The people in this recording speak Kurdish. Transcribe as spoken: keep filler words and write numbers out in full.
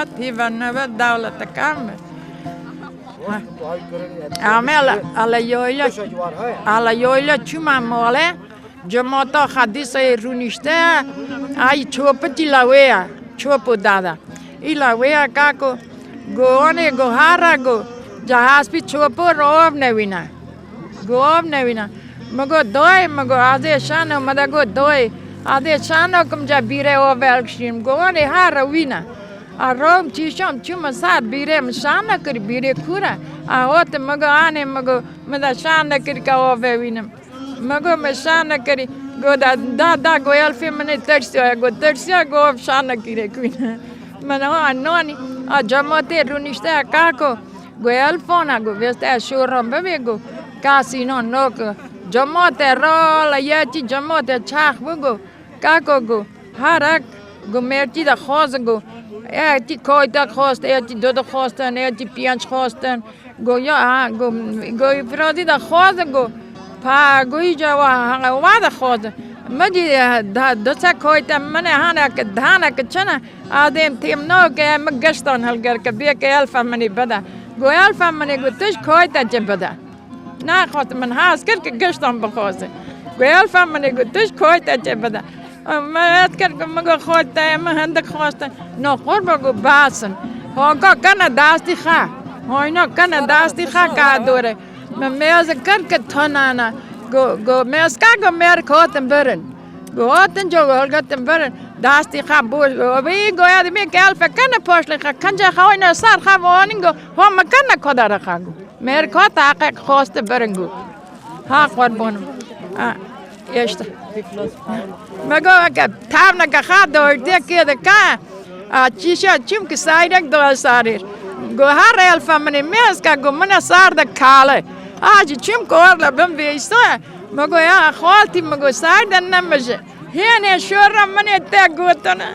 Pîve nebe dewlete kam be. Ame ala, ala yoyla, ala yoyla çûma male, cemata xedîsê rûnişte, ay çopitî la wê ya, çopo dada. Îla wê ya kako, go anê go hara go, ca hespî çopo ro av newîne. Go av newîne. Mi go doyê, mi go azê şano, mi de go doyê. Azê şano kim ca bîrê o velkşîm. Go anê ha rewîne. A rom çîşom çû mi sar bîrê mi şano kir, bîrê kûra. A hot mi go anê mi go mi de şano kir ka o vewînim. Mi go mi şano kirî. Go da da da go elfê min ê tersiya, go tersiya go şano kirê kûne. Min ha nonî, a cemotê rûnişte kako. Go elfona go veste şoran bibê go. Kasîno nok. Cemate rala yetî cemate çax bi go. Kako go. Harek go mertî de xwaz go. Etî koyte xwast, etî du de xwastin, etî pênc xwastin. Go ya ha go go îfradî de xwaz go. Pa go îca wa ha wa de xwaz. Mi dî da du se koyte min ê hane ke dane ke çene. Adem têm nake, em giştan hilgirke, bê ke elfa minî bide. Go elfa minî go tu ji koyte ci bide. Naxwest min has kir ke giştan bixwaze. Go elfa minî go tu ji koyte ci bide. Me ez kir ke mi go koyte, me hindik xwaste. No qurba go basin. Honka kene dastî xa. Hoyna kene dastî xa ka dore. Me mêz kir ke tonana. Go, go mêzka go mêr kotin birin. Go hatin co go hilgetin birin. Dastî xa boş. Go vî goya dibê ke elfe kene poşlê xa. Kenca xa oyna sar xa vonin go. Ho me kene kodara xa go. Mêr kot haqe xoste birin go. Ha qurbanım. Ha, işte. Me go ke tavne ke xa doyte ke de ka. A çişa çim ki sayrek doğa sarir. Go her elfa mine mêzka go mine sar de kale. A çi çim ki orla bin veysa. Me go ya xaltî me go sar de nemije. Hênê şora mine te gotine.